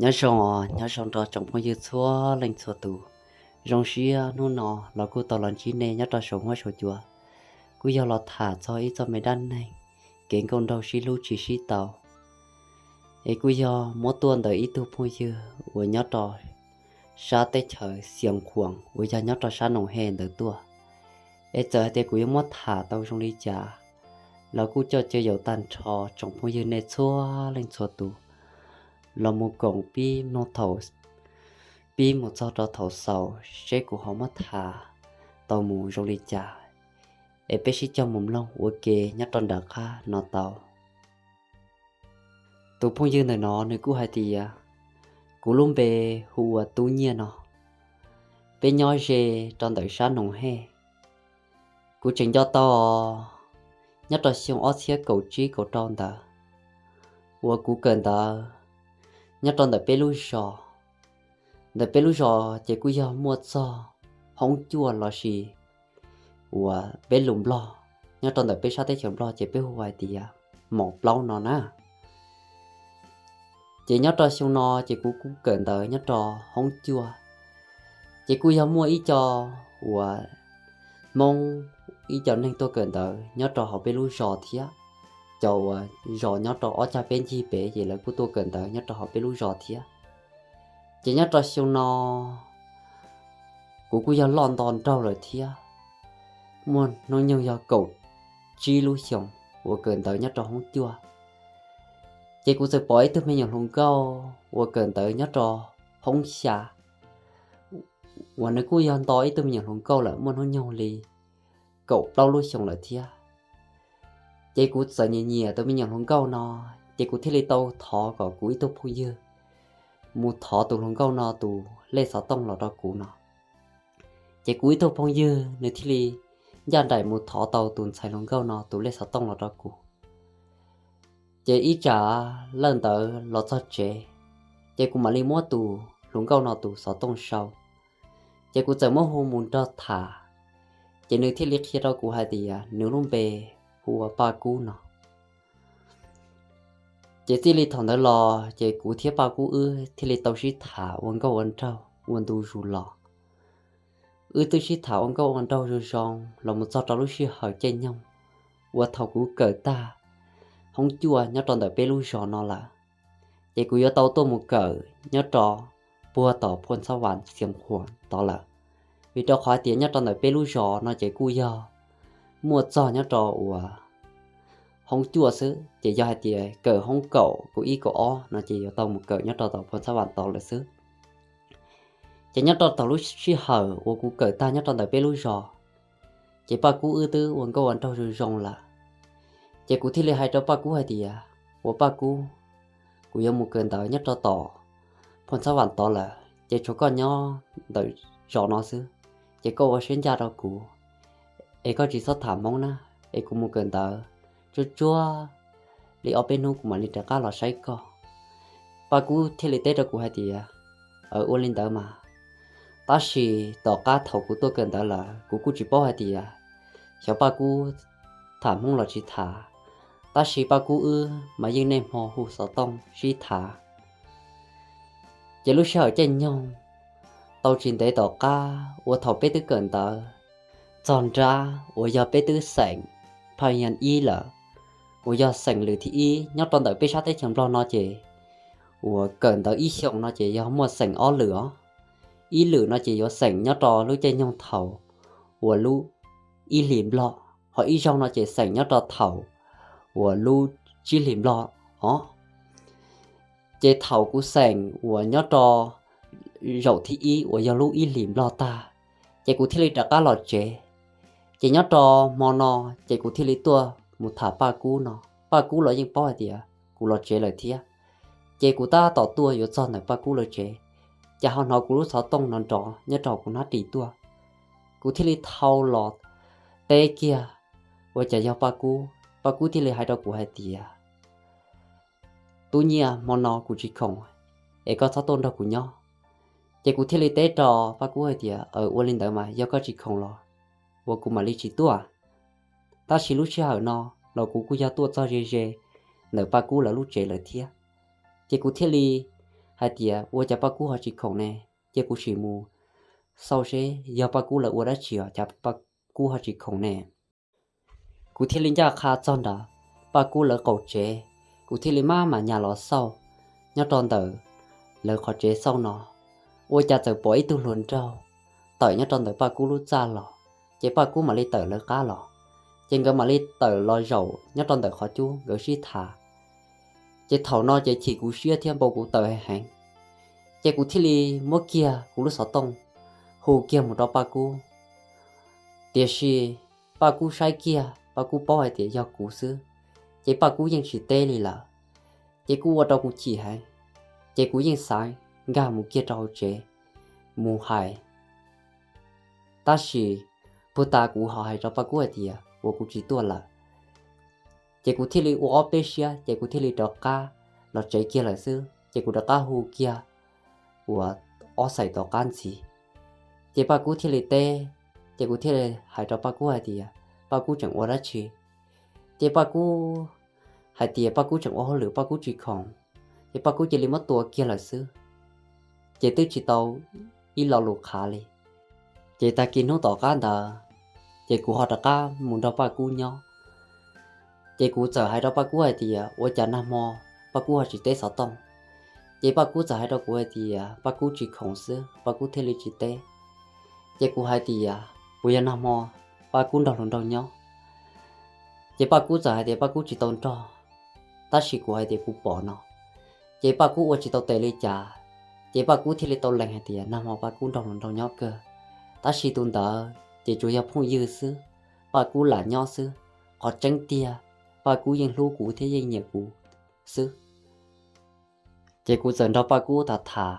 Nyob zoo, nyob zoo rau tsoom phooj ywg txhua leej txhua tus. Zoo siab hnub no los kuj tau los ntsib nej nyob rau saum huab saum cua. Kuj yog los tham txog ib txoj me dab neeg kev nkauj nraug sib hlub tsis sib tau. Es kuj yog muab tuaj ntawm ib tug phooj ywg uas nyob rau sab teb chaws Xiav Khuam uas yog nyob rau sab Noom Hej ntawd tuaj. Es txawm hais tias kuv yuav muab tham tau zoo li cas los kuj coj caw yaum tag nrho tsoom phooj ywg nej txhua leej txhua tus los mus koom pib mloog thaum pib mus txog rau thaum xaus seb kuv ho muab tham tau mus zoo li cas. Es peb sib cog mus mloog ua ke nyob rau nram qab no tau. Tus phooj ywg ntawm no nws kuj hais tias, kuv lub npe hu ua Tub Nyiaj no, peb nyob ze rau ntawm sab Noom Hej. Kuv tseem nco tau nyob rau xyoo ob txhiab kaum tsib kaum rau ntawd uas kuv kawm ntawv nyob rau ntawm peb lub zos. Ntawm peb lub zos ces kuj yog muaj txog hoob cuaj lossis uas peb lus Nplog, nyob rau ntawm peb sab teb chaws Nplog ces peb hu hais tias mos plaub no na. Ces nyob rau xyoo no ces kuv kuj kawm ntawv nyob rau hoob cuaj. Ces kuj yog muaj ib co uas Hmoob, ib co neeg tuaj kawm ntawv nyob rau hauv peb lub zos thiab. Cov uas zos nyob rau ob cag peb ncig pem ces lawv kuj tuaj kawm ntawv nyob rau hauv peb lub zos thiab. Ces nyob rau xyoo no kuv kuj yog loj nto nraug lawm thiab, muaj hnub nyoog yog kaum tsib lub xyoos uas kawm ntawv nyob rau hoob cuaj. Ces kuv txawm pom ib tug me nyuam hluas nkauj uas kawm ntawv nyob rau hoob xya uas nws kuj yog nto ib tug me nyuam hluas nkauj lawm muaj hnub nyoog li kaum plaub lub xyoos lawm thiab. Ces kuv txawm nyiam nyiam tus me nyuam hluas nkauj no, ces kuv thiaj li tau thov kom kuv ib tug phooj ywg mus thov tus hluas nkauj no tus lej xov tooj los rau kuv no. Ces kuv ib tug phooj ywg nws thiaj li ncaj nraim mus thov tau tus ntxhais hluas nkauj no tus lej xov tooj los rau kuv. Ces ib tsam lawm ntawd los txog tsev, ces kuv mam li muab tus hluas nkauj no tus xov tooj sau. Ces kuv txawm muab hu mus nrog tham, ces nws thiaj li qhia rau kuv hais tias nws lub npe hu ua Paj Kub no. Ces txij li thaum ntawd los ces kuv thiab Paj Kub wb thiaj li tau sib tham ua nkauj ua nraug ua ntu zus los. Wb twb sib tham ua nkauj ua nraug zoo zoo los mus txog rau lub sij hawm caij nyoog uas thaum kuv kawm tag hoob cuaj nyob rau ntawm peb lub zos no lawm, ces kuv yuav tau tuaj mus kawm nyob rau puag tom Phoo Xab Vam Xiav Khuam tod lawm. Vim rau qhov tias nyob rau ntawm peb lub zos no ces kuj yog muaj txog nyob rau uas hoob cuaj xwb, ces yog hais tias kawm hoob kaum kaum ib kaum ob no ces yuav tau mus kawm nyob rau tom Phoo Xab Vam tod lawm xwb. Ces nyob rau thaum lub sij hawm uas kuv kawm tag nyob rau ntawm peb lub zos, ces Paj Kub wb twb ua nkauj ua nraug zoo zoo lawm. Ces kuv thiaj li hais rau Paj Kub hais tias, ua Paj Kub, kuv yuav mus kawm ntawv nyob rau tom Phoo Xab Vam tod lawm, ces tshuav koj nyob ntawm zos no xwb, ces koj ua siab ncaj rau kuv, es koj tsis txhob tham Hmoob na, es kuv mus kawm ntawv tsuag tsuag li ob peb hnub kuv mam li rov qab los saib koj. Paj Kub thiaj li teb rau kuv hais tias, aw, ua li ntawd mas. Tab sis tom qab thaum kuv tuaj kawm ntawv lawm kuv kuj tsis paub hais tias xyov Paj Kub tham Hmoob los tsis tham, tab sis Paj Kub wb mas yeej niaj hmo hu xov tooj sib tham. Ces lub sij hawm caij nyoog tau tsis ntev tom qab uas thaum peb twb kawm ntawv txog nrab uas yog peb twb xeem Phaj Yas ib lawm, uas yog xeem lwm thib ib nyob rau ntawm peb sab teb chaws Nplog no ces uas kawm ntawv ib xyoos no ces yog muaj xeem ob lwm os. Ib lwm no ces yuav xeem nyob rau lub caij nyoog thaum uas lub ib hlis Nplog, ho ib zaug no ces xeem nyob rau thaum uas lub tsib hlis Nplog os. Ces thaum kuv xeem uas nyob rau zaum thib ib uas yog lub ib hlis Nplog tag, ces kuv thiaj li rov qab los tsev. Ces nyob rau hmo no ces kuv thiaj li tuaj mus tham Paj Kub no. Paj Kub los yeej paub hais tias kuv los tsev lawm thiab. Ces kuv tab tom tuaj yuav txog ntawm Paj Kub lawv tsev, ces ho hnov kuv lub xov tooj no nrov nyob rau kuv hnab ris tuaj. Kuv thiaj li thau los teb kiag ua cas yog Paj Kub. Paj Kub thiaj li hais rau kuv hais tias, Tub Nyiaj, hmo no kuv tsis khoom, es koj txhob tuaj nrog kuv nyob. Ces kuv thiaj li teb rau Paj Kub hais tias, aw, ua li ntawd mas yog koj tsis khoom los uas kuv mam li tsis tuaj. Tab sis lub sij hawm no los kuv kuj yog tuaj txog ze ze ntawm Paj Kub lawv lub tsev lawm thiab. Ces kuv thiaj li hais tias ua cas Paj Kub ho tsis khoom ne, cia kuv sim mus xauj seb yog Paj Kub lawv ua dab tsi os cas Paj Kub ho tsis khoom ne. Kuv thiaj li ncaj qha txog nram Paj Kub lawv qaum tsev, kuv thiaj li maj mam nyas los xauj nyob rau ntawm lawv qhov tsev xauj no, ua cas txawm pom ib tug hluas nraug tawm nyob rau ntawm Paj Kub lub txaj los, ces Paj Kub mam li tawm lawv qab los, ces nkawd mam li tawm los zaum nyob rau ntawm qhov cub nkawd sib tham. Ces thaum no ces chim kuv siab thiab npau kuv taws heev heev, ces kuv thiaj li muab kiag kuv lub xov tooj hu kiag mus rau Paj Kub. Tiam sis Paj Kub saib kiag, Paj Kub paub hais tias yog kuv xwb, ces Paj Kub yeej tsis teb li lawm. Ces kuj ua rau kuv chim heev, ces kuv yeej xav nkag mus kiag rau hauv tsev mus hais, tab sis puag ta kuv ho hais rau Paj Kub hais tias uas kuv tsis tuaj lawm. Ces kuv thiaj li ua ob peb siab, ces kuv thiaj li rov qab los tsev kiag lawm xwb, ces kuv rov qab hu kiag uas ob xaim tom qab ntxiv. Ces Paj Kub thiaj li teb, ces kuv thiaj li hais rau Paj Kub hais tias Paj Kub tseem ua dab tsi. Ces Paj Kub hais tias Paj Kub tseem ua hauj lwm, Paj Kub tsis khoom, ces Paj Kub cia li muab tua kiag lawm xwb. Ces twb tsis tau ib lo lus qhav li. Ces tag kis hnub tom qab ntawd, ces kuv ho rov qab mus nrog Paj Kub nyob. Ces kuv txawm hais rau Paj Kub hais tias ua cas nag hmo Paj Kub ho tsis teb xov tooj. Ces Paj Kub txawm hais rau kuv hais tias Paj Kub tsis khoom xwb, Paj Kub thiaj li tsis teb. Ces kuv hais tias puas yog nag hmo Paj Kub nrog hluas nraug nyob. Ces Paj Kub txawm hais tias Paj Kub tsis tau nrog, tab sis kuv hais tias kuv pom no. Ces Paj Kub ua tsis tau tes li cas, ces Paj Kub thiaj li tau lees hais tias nag hmo Paj Kub nrog hluas nraug nyob kawg, tab sis tus ntawd ces tsuas yog phooj ywg xwb, Paj Kub lam nyob xwb. Qhov tseeb tiag, Paj Kub yeej hlub kuv thiab yeej nyiam kuv xwb. Ces kuv txawm nrog Paj Kub tham tham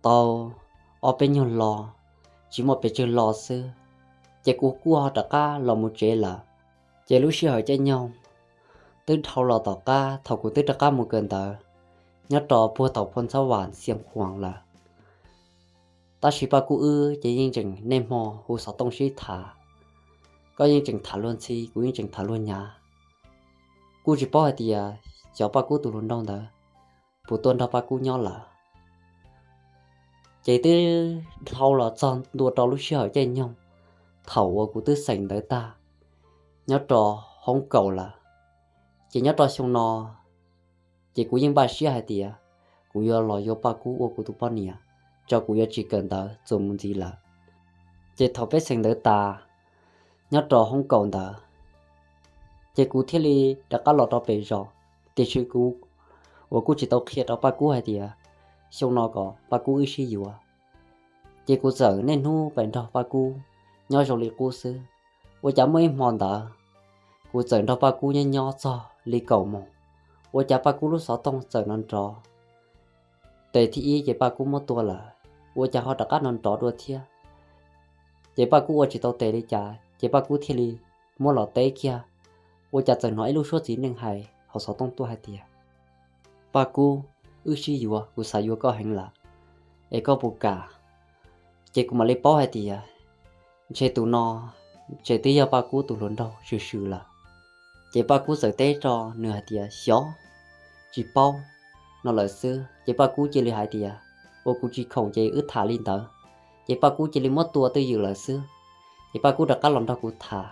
tau ob peb nyuag lo, tsis muaj pes tsawg lo xwb, ces kuv kuj ho rov qab los mus tsev lawm. Ces lub sij hawm caij nyoog twb dhau los tom qab thaum kuv twb rov qab mus kawm ntawv nyob rau puag tom Phoo Ntxhab Vam Xiam Khuam lawm. Tab sis Paj Kub wb ces yeej tseem niaj hmo hu xov tooj sib tham, koj yeej tseem tham luag ntxhi, kuv yeej tseem tham luag nyav. Kuj tsis paub hais tias cov Paj Kub tus hluas nraug ntawd puas tuaj nrog Paj Kub nyob lawm. Ces twb dhau los txog ntua rau lub sij hawm caij nyoog thaum uas kuv twb xeem ntawv tag nyob rau hoob kaum lawm. Ces nyob rau xyoo no, ces kuv yeej npaj siab hais tias kuv yuav los yuav Paj Kub ua kuv tus poj niam, tso kuv yuav tsis kawm ntawv txuas mus ntxiv lawm. Ces thaum peb xeem ntawv tas nyob rau hoob kaum ntawd, ces kuv thiaj li rov qab los rau pem zos, tiam sis kuv uas kuj tsis tau qhia rau Paj Kub hais tias xyoo no kom Paj Kub wb sib yuav. Ces kuv txawm niaj hnub pem nrog Paj Kub nyob zoo li qub xwb. Ua cas muaj ib hmo ntawd, kuv txawm nrog Paj Kub nyob nyob txog li kaum moos, ua cas Paj Kub lub xov tooj txawm nrov nrov. Tes thib ib ces Paj Kub muab tua lawm, ua cas ho rov qab nrov nrov dua thiab. Ces Paj Kub ua tsis tau tes li cas ces Paj Kub thiaj li muab los teb kiag, ua cas txawm hnov ib lub suab txiv neej hais hauv xov tooj tuaj hais tias, Paj Kub, wb sib yuav, kuv xav yuav koj heev lawm, es koj puas kam? Ces kuv mam li paub hais tias ntshe tus no tseem twb yog Paj Kub tus hluas nraug swm swm lawm. Ces Paj Kub txawm teb rau nws hais tias, xyov, tsis paub, no lawm xwb. Ces Paj Kub cia li hais tias, ua kuv tsis khoom ces wb tham li ntawd. Ces Paj Kub cia li muab tua twj ywm lawm xwb. Ces Paj Kub rov qab los nrog kuv tham,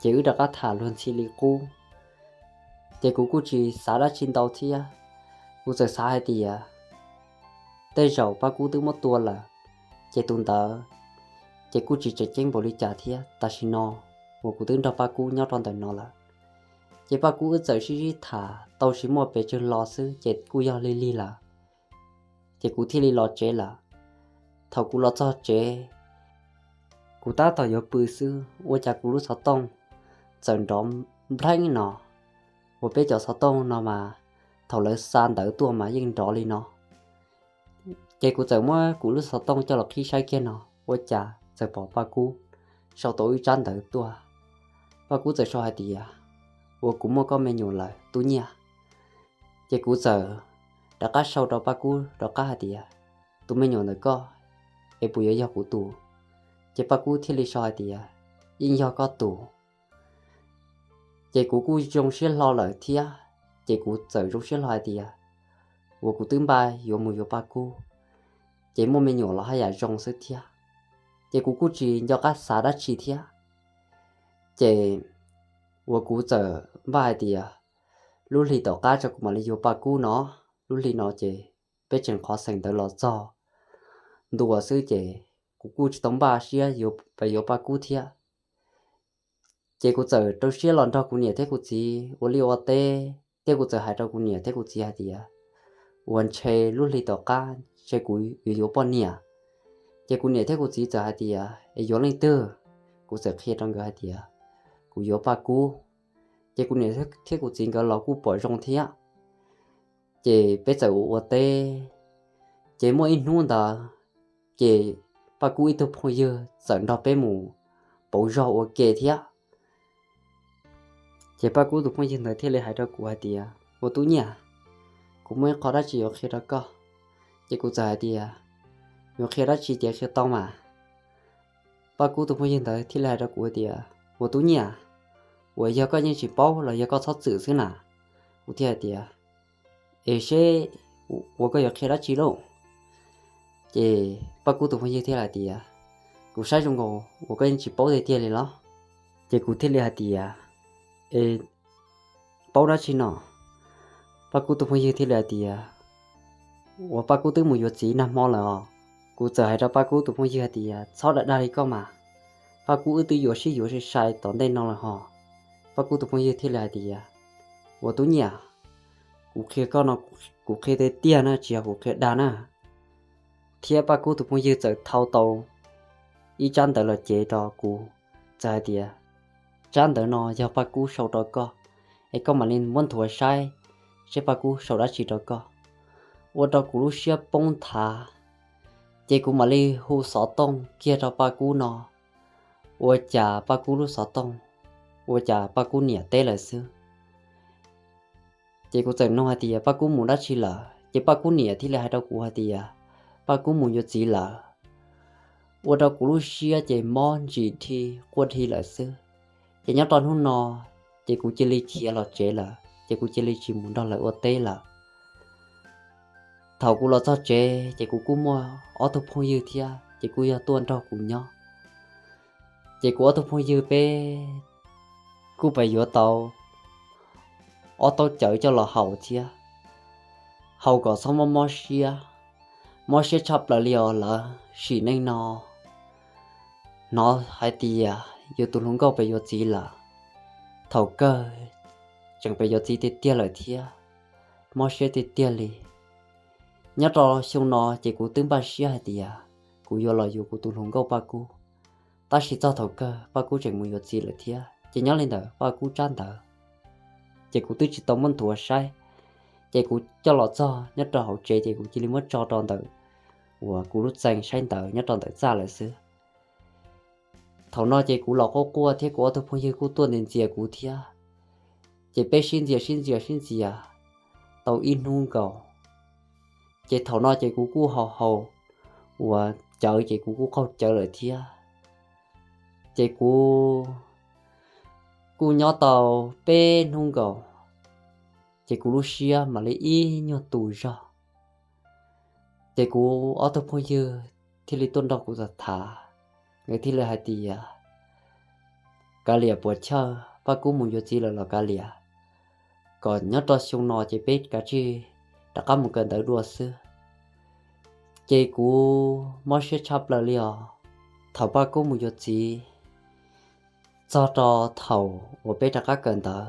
ces wb rov qab tham luag ntxhi li qub. Ces kuv kuj tsis xav dab tsi ntau thiab, kuv txawm xav hais tias tej zaum Paj Kub twb muab tua lawm, ces tus ntawd ces kuj tsis tseem ceeb npaum li cas thiab, tam sim no uas kuv twb nrog Paj Kub nyob rau ntawm no lawm. Ces Paj Kub wb txawm sib sib tham tau tsis muaj pes tsawg lo xwb ces kuj yog lig lig lawm, ces kuv thiaj li los tsev lawm. Thaum kuv los txog tsev, kuv tab tom yuav pw xwb ua cas kuv lub xov tooj txawm nrov npleeb no, uas peb cov xov tooj no mas thaum lawv xa ntawv tuaj mas yeej nrov li no. Ces kuv txawm muab kuv lub xov tooj coj los qhib saib kiag no, ua cas txawm pom Paj Kub sau tau ib tsab ntawv tuaj. Paj Kub txawm sau hais tias, ua kuv muaj koj me nyuam lawm Tub Nyiaj. Ces kuv txawm rov qab sau rau Paj Kub rov qab hais tias, tus me nyuam ntawm koj es puas yuav yog kuv tus? Ces Paj Kub thiaj li sau hais tias, yeej yog koj tus. Ces kuv kuj zoo siab hlo lawm thiab, ces kuv txawm zoo siab hlo hais tias, uas kuv twb npaj yuav mus yuav Paj Kub, ces muaj me nyuam los haj yam zoo xwb thiab. Ces kuv kuj tsis nco qab xav dab tsi thiab. Ces uas kuv txawm npaj hais tias lub hli tom qab tso kuv mam li yuav Paj Kub no, lub hli no ces peb tseem qhov xeem ntawd los txog ntua xwb ces kuv kuj tsis tau npaj siab yuav, yuav Paj Kub thiab. Ces kuv txawm rau siab los nrog kuv niam thiab kuv txiv ua liaj ua teb, thiab kuv txawm hais rau kuv niam thiab kuv txiv hais tias, uas ntshe lub hli tom qab ntshe kuv yuav yuav poj niam. Ces kuv niam thiab kuv txiv txawm hais tias es yuav leej twg? Kuv txawm qhia rau nkawd hais tias kuv yuav Paj Kub. Ces kuv niam thiab kuv txiv nkawd los kuj pom zoo thiab. Ces peb txawm ua ua teb. Ces muaj ib hnub ntawd, ces Paj Kub ib tug phooj ywg txawm nrog peb mus pauv zog ua ke thiab. Ces Paj Kub tus phooj ywg ntawd thiaj li hais rau kuv hais tias, ua tub Nyiaj, kuv muaj ib qho dab tsi yuav qhia rau koj. Ces kuv txawm hais tias, yuav qhia dab tsi ces qhia tau mas. Paj Kub tus phooj ywg ntawd thiaj li hais rau kuv hais tias, ua tub Nyiaj, uas yog koj yeej tsis paub los yog koj txhob txwm xwb na? Kuv thiaj hais tias, es seb uas koj yuav qhia dab tsi lauj? Ces Paj Kub tus phooj ywg thiaj hais tias, kuv saib zoo nkaus uas koj yeej tsis paub tiag tiag li los? Ces kuv thiaj li hais tias, es paub dab tsi no? Paj Kub tus phooj ywg thiaj li hais tias, uas Paj Kub twb mus yuav txiv nag hmo lawm os. Kuv txawm hais rau Paj Kub tus phooj ywg hais tias, txhob dag dag li koj mas, Paj Kub wb twb yuav sib yuav sai sai tom ntej no lawm hos. Paj Kub tus phooj ywg thiaj li hais tias, ua tub Nyiaj, kuv qhia koj no, kuv qhia tiag tiag na, tsis yog kuv qhia dag na. Thiab Paj Kub tus phooj ywg txawm thau tau ib tsab ntawv los cev rau kuv, txawm hais tias, tsab ntawv no yog Paj Kub sau rau koj, es koj mam li muab nthuav saib seb Paj Kub sau dab tsi rau koj. Ua rau kuv lub siab poob nthav, ces kuv mam li hu xov tooj kiag rau Paj Kub no, ua cas Paj Kub lub xov tooj, ua cas Paj Kub niam teb lawm xwb. Ces kuv txawm nug hais tias Paj Kub mus dab tsi lawm, ces Paj Kub niam thiaj li hais rau kuv hais tias Paj Kub mus yuav txiv lawm. Ua rau kuv lub siab ces mob ntsim dhi quaj dhi lawm xwb. Ces nyob rau hnub no, ces kuv cia li khiav los tsev lawm, ces kuv cia li tsis mus nrog lawv ua teb lawm. Thaum kuv los txog tsev ces kuv kuj muaj ob tug phooj ywg thiab, ces kuj yog tuaj nrog kuv nyob. Ces kuv ob tug phooj ywg peb kuj pais yuav tau ob taub cawv coj los haus thiab, haus kom txhob mob mob siab. Mob siab tshaj plaws li os, lawv sim neej no hnov hais tias yus tus hluas nkauj pais yuav txiv lawm. Thaum kawg tseem pais yuav txiv tiag tiag lawm thiab, mob siab tiag tiag li. Nyob rau xyoo no ces kuv twb npaj siab hais tias kuv yuav los yuav kuv tus hluas nkauj Paj Kub, tab sis txog thaum kawg Paj Kub tseem mus yuav txiv lawm thiab. Ces nyob li ntawd Paj Kub tsab ntawv ces kuv twb tsis tau muab nthuav saib, ces kuv coj los txog nyob rau hauv tsev ces kuv cia li muab tso rau ntawm uas kuv lub txee saib ntawv nyob rau ntawm txaj lawm xwb. Thaum no ces kuv los quaj quaj thiab kuv ob tug phooj ywg kuj tuaj ntxias ntxias kuv thiab. Ces peb sib ntxias sib ntxias sib ntxias tau ib hnub nkaus. Ces thaum no ces kuv kuj haus haus uas cawv ces kuv kuj qaug cawv lawm thiab. Ces kuv kuj nyob tau peb hnub nkaus, ces kuv lub siab mam li ib nyuag tu zog. Ces kuv ob tug phooj ywg thiaj li tuaj nrog kuv tham tham, nkawd thiaj li hais tias kav liam puas chawj, Paj Kub mus yuav txiv lawm los kav liam, kom nyob rau xyoo no ces peb kav tsij rov qab mus kawm ntawv dua xwb. Ces kuv mob siab tshaj plaws li os. Thaum Paj Kub mus yuav txiv txog rau thaum uas peb rov qab kawm ntawv,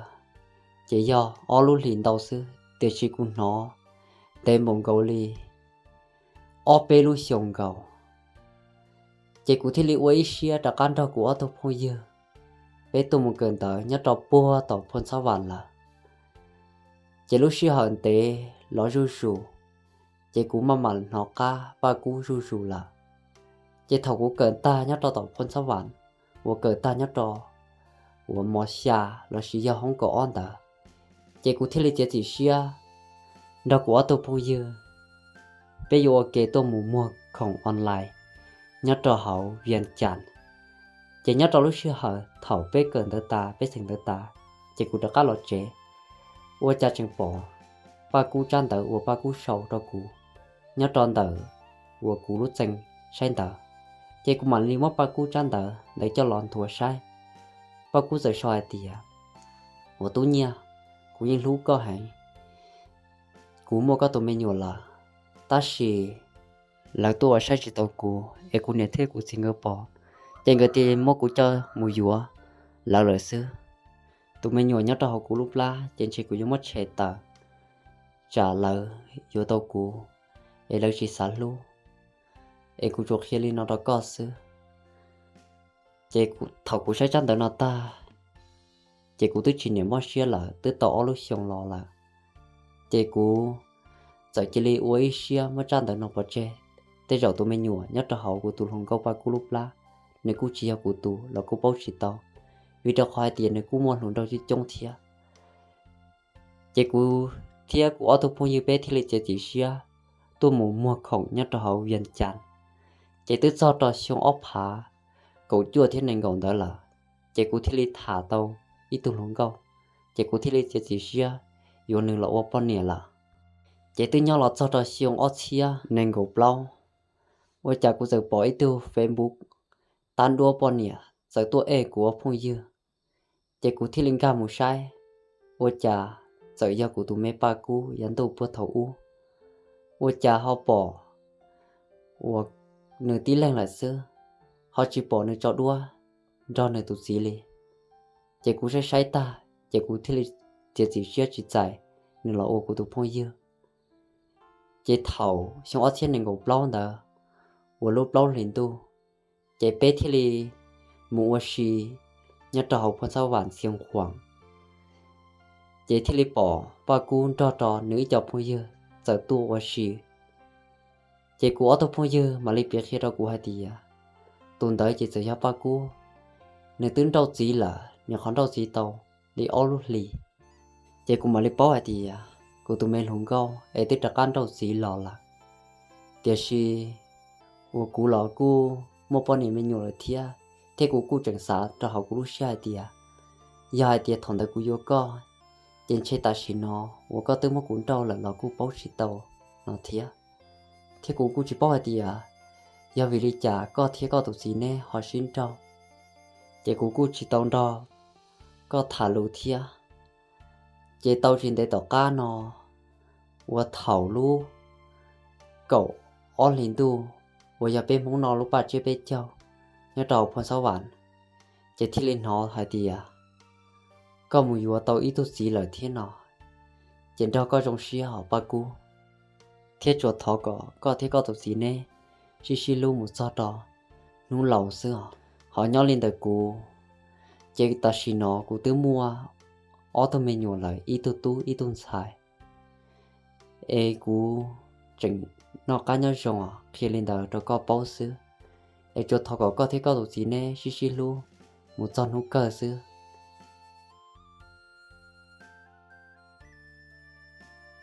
ces yog ob lub hlis ntau xwb, tiam sis kuv hnov ntev npaum nkaus li ob peb lub xyoos nkaus. Ces kuv thiaj li ua ib siab rov qab nrog kuv ob tug phooj ywg peb tuaj mus kawm ntawv nyob rau puag tom Phoo Txhob Vam lawm. Ces lub sij hawm ntev los zuj zus, ces kuv maj mam hnov qab Paj Kub zuj zus lawm. Ces thaum kuv kawm tag nyob rau tom Phoo Txhob Vam, uas kawm tag nyob rau uas mos xya lossis yog hoob kaum ob ntawd, ces kuv thiaj li txiav txim siab nrog kuv ob tug phooj ywg peb yuav ua ke tuaj mus muag khoom online nyob rau hauv Vias Cas. Ces nyob rau lub sij hawm thaum peb kawm ntawv tas, peb txheem ntawv tas, ces kuv rov qab los tsev, ua cas tseem pom Paj Kub tsab ntawv uas Paj Kub sau rau kuv nyob rau ntawm uas kuv lub txee saib ntawv. Ces kuv mam li muab Paj Kub tsab ntawv ntawd coj los nthuav saib. Paj Kub txawm sau hais tias, Uas Tub Nyiaj, kuv yeej hlub koj heev. Kuv muaj koj tus me nyuam lawm, tab sis lawv tuaj ua saib tsis tau kuv es kuv niam thiab kuv txiv nkawd pom, ces nkawd thiaj muab kuv coj mus yuav lawv lawm xwb. Tus me nyuam nyob rau hauv kuv lub plab ces ntshe kuv yuav muab tshem tawm, tsam lawv yuav tau kuv es lawv tsis xav hlub. Es kuv tsuas qhia li no rau koj xwb. Ces thaum kuv saib tsab ntawv no tag, ces kuv twb tsis niam mob siab lawm, twb tau ob lub xyoo los lawm. Ces kuv txawm cia li ua ib siab muab tsab ntawv no pov tseg. Tej zaum tus me nyuam nyob rau hauv kuv tus hluas nkauj Paj Kub lub plab, nws kuj tsis yog kuv tus los kuj paub tsis tau, vim rau qhov hais tias nws kuj muaj hluas nraug coob coob thiab. Ces kuv thiab kuv ob tug phooj ywg peb thiaj li txiav txim siab tuaj mus muag khoom nyob rau hauv Vias Cas. Ces twb txog rau xyoo ob phav kaum cuaj thiab nees nkaum ntawd lawm, ces kuv thiaj li tham tau ib tug hluas nkauj, ces kuv thiaj li txiav txim siab yuav nws los ua poj niam lawm. Ces twb nyob los txog rau xyoo ob txhiab nees nkaum plaub, ua cas kuv txawm pom ib tug Facebook tab nruab poj niam txawm tuaj ej kuv ua phooj ywg. Ces kuv thiaj li nkag mus saib, ua cas txawm yog kuv tus me Paj Kub yav ntuj puag thaum ub. Ua cas ho pom uas nws tib leeg lawm xwb, ho tsis pom nws tso duab nrog nws tus txiv li. Ces kuv saib saib tag, ces kuv thiaj li txiav txim siab tsis txais nws los ua kuv tus phooj ywg. Ces thaum xyoo ob txhiab nees nkaum plaub ntawd, uas lub plaub hlis ntuj, ces peb thiaj li mus ua si nyob rau hauv Phoo Xab Vam Xeev Khuam. Ces thiaj li pom Paj Kub nrog rau nws ib co phooj ywg txawm tuaj ua si. Ces kuv ob tug phooj ywg mam li piav qhia rau kuv hais tias, tus ntawd ces txawm yog Paj Kub, nws twb nrauj txiv lawm, nws qhov nrauj txiv tau li ob lub hlis. Ces kuv mam li paub hais tias kuv tus me hluas nkauj es twb rov qab nrauj txiv los lawm. Tiam sis uas kuv los kuj muaj poj niam me nyuam lawm thiab, thiab kuv kuj tseem xav rau hauv kuv lub siab hais tias, yog hais tias thaum ntawd kuv yuav koj, ces ntshe tam sim no uas koj twb muab kuv nrauj lawm los kuj paub tsis tau no thiab. Thiab kuv kuj tsis paub hais tias yog vim li cas koj thiab koj tus txiv neb ho sib nrauj. Ces kuv kuj tsis tau nrog koj tham lus thiab. Ces tau tsis ntev tom qab no, uas thaum lub kaum ob hlis ntuj, uas yog peb Hmoob no lub paj tsiab peb caug nyob rau Phoo Xab Vam, ces thiaj li hnov hais tias koj mus yuav tau ib tug txiv lawm thiab no, ces nrog koj zoo siab hos Paj Kub, thiab tsuas thov kom koj thiab koj tus txiv neb sib sib hlub mus txog rau hnub laus xwb os. Ho nyob li ntawm kuv, ces tam sim no kuv twb muaj ob tug me nyuam lawm, ib tug tub ib tug ntxhais. Es kuv tseem noj qab nyob zoo os, qhia li ntawd rau koj paub xwb. Es tsuas thov kom koj thiab koj tus txiv neb sib sib hlub mus txog hnub kawg xwb.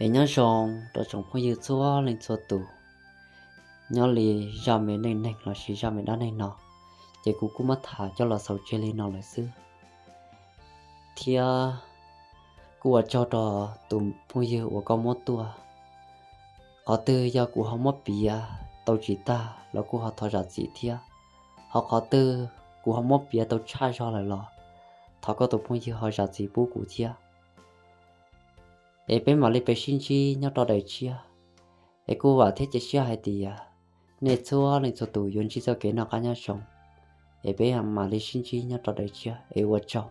Es nyob zoo rau tsoom phooj ywg txhua leej txhua tus, nyob li zaj me neej neeg lossis zaj me dab neeg no, ces kuv kuj muab tham coj los xaus tseg li no lawm xwb. Thiab kuj ua tsaug rau tus phooj ywg uas koj muab tuaj. Qhov twg yog kuv ho muab piav tau tsis tag los kuj ho thov zam txim thiab. Ho qhov twg kuv ho muab piav tau tshaj zog lawm los thov koj tus phooj ywg ho zam txim pub kuv thiab. Es peb mam li peb sib ntsib nyob rau daim tshiab. Es kuj vam thiab cia siab hais tias nej txhua leej txhua tus yuav ntsib txoj kev noj qab nyob zoo. Es peb mam li sib ntsib nyob rau daim tshiab es ua tsaug.